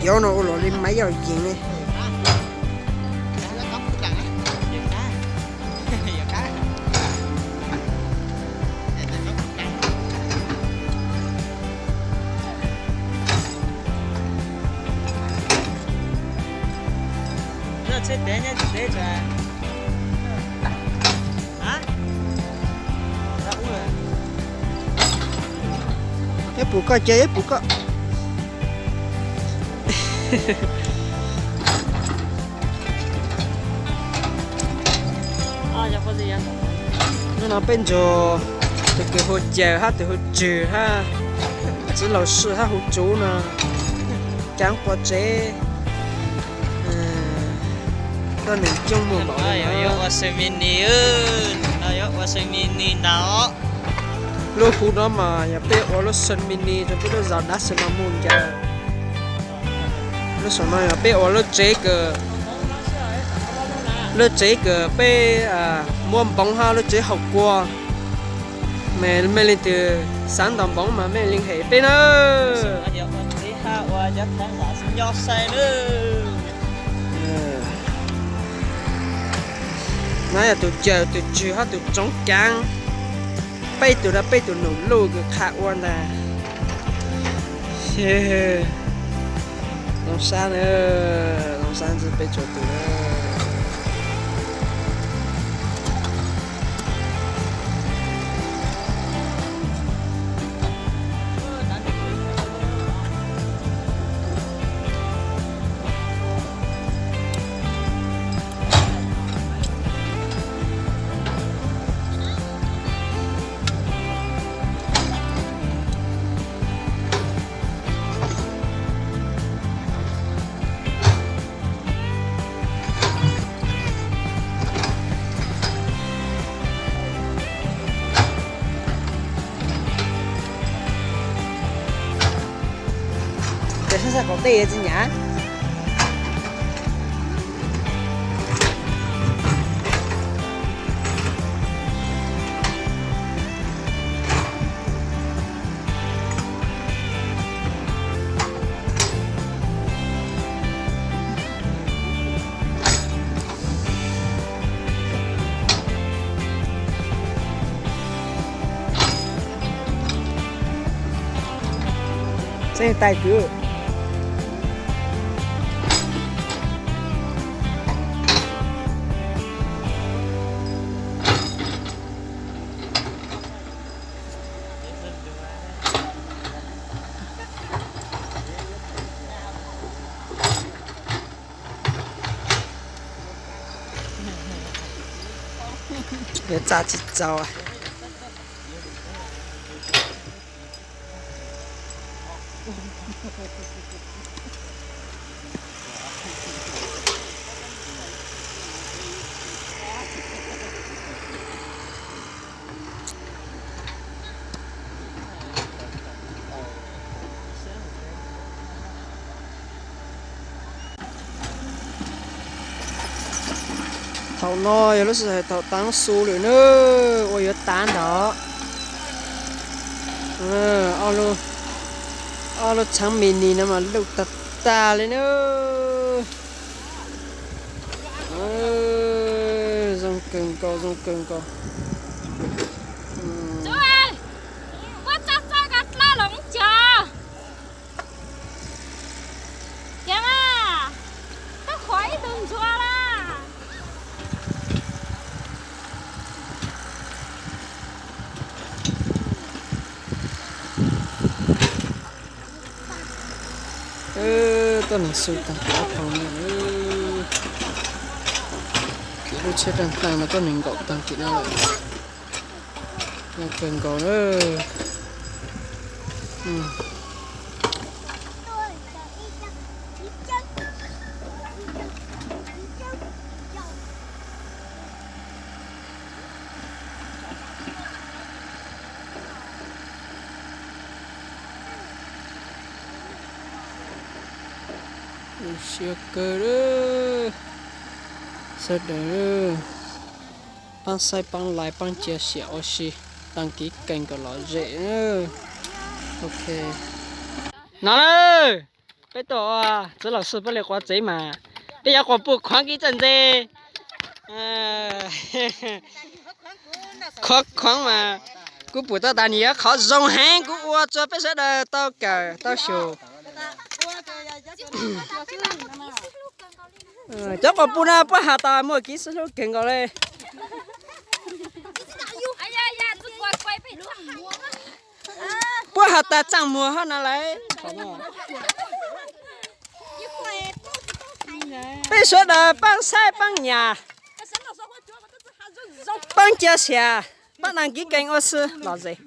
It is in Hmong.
Yob no ua los li maiv yau yees li. Ib pum koj cia ib pum koj. Hnub no peb nrog tus kws hu Cawm hab tus hu Tswg hab txiv laus Swm hab hu Tsuv no caav qua tsev. Tuab neeg coob muaj npaum li no. Yuav ua xeem mini, no yuav ua xeem mini ntag. Lub hu no mas yog peb ua lub xeem mini rau peb lub zos Dab Xeem no mus ncav. Lub saum no yog peb ua lub tsev kws, lub tsev kws peb muab npoov hab lub tsev haus kua. Mej leej twg xav ntaus npoov mas mej leej hem peb na. No yog tus Cawm, tus Tswg hab tus Tsoov Kaav. Peb tug, peb tug num luj kws qha ua ntag. Zoo sab na, zoo sab ntxiv peb tug tug. Ces sab sab kaum tej tsis nyam. Txeeb tais kwv. Yuav txaj tsis txaus. Thaum no yog lub sij hawm thaum taav su lawm na, ua yuav taav ntag. Ob lub txheeb mini no mas luj tag tag li na. Zoo kawg nkaus, zoo kawg nkaus. Ces mas, twb qhuav ib tug ntsuag lawm. Tuab neeg xu taag kov phoom no, ces lub tsheb raag taag mas tuab neeg nkaum taag tim no lawm. Zoo kawg nkaus na. Siab kawg, sawv daws paab saib paab like paab cia siab ua si, đăng ký kênh kom lom zem. Ok, no lawm. Peb tuaj ua txiv laus xwb peb li quav tsev mas peb yuav quas puj khuav kiv txawj ntse. Khuav khuav mas kuv pum tau tas nws yog qhov zoo heev, kuv ua tsuas peb sawv daws tau kawm tau xyum. Cov quas puj no puab has tas muaj kev sib hlub kawg nkaus le. Puab has tas txaj muag hab no lawm. Peb sawv daws paab saib paab nyam, paab cia siab, paab đăng ký kênh ua si lom zem.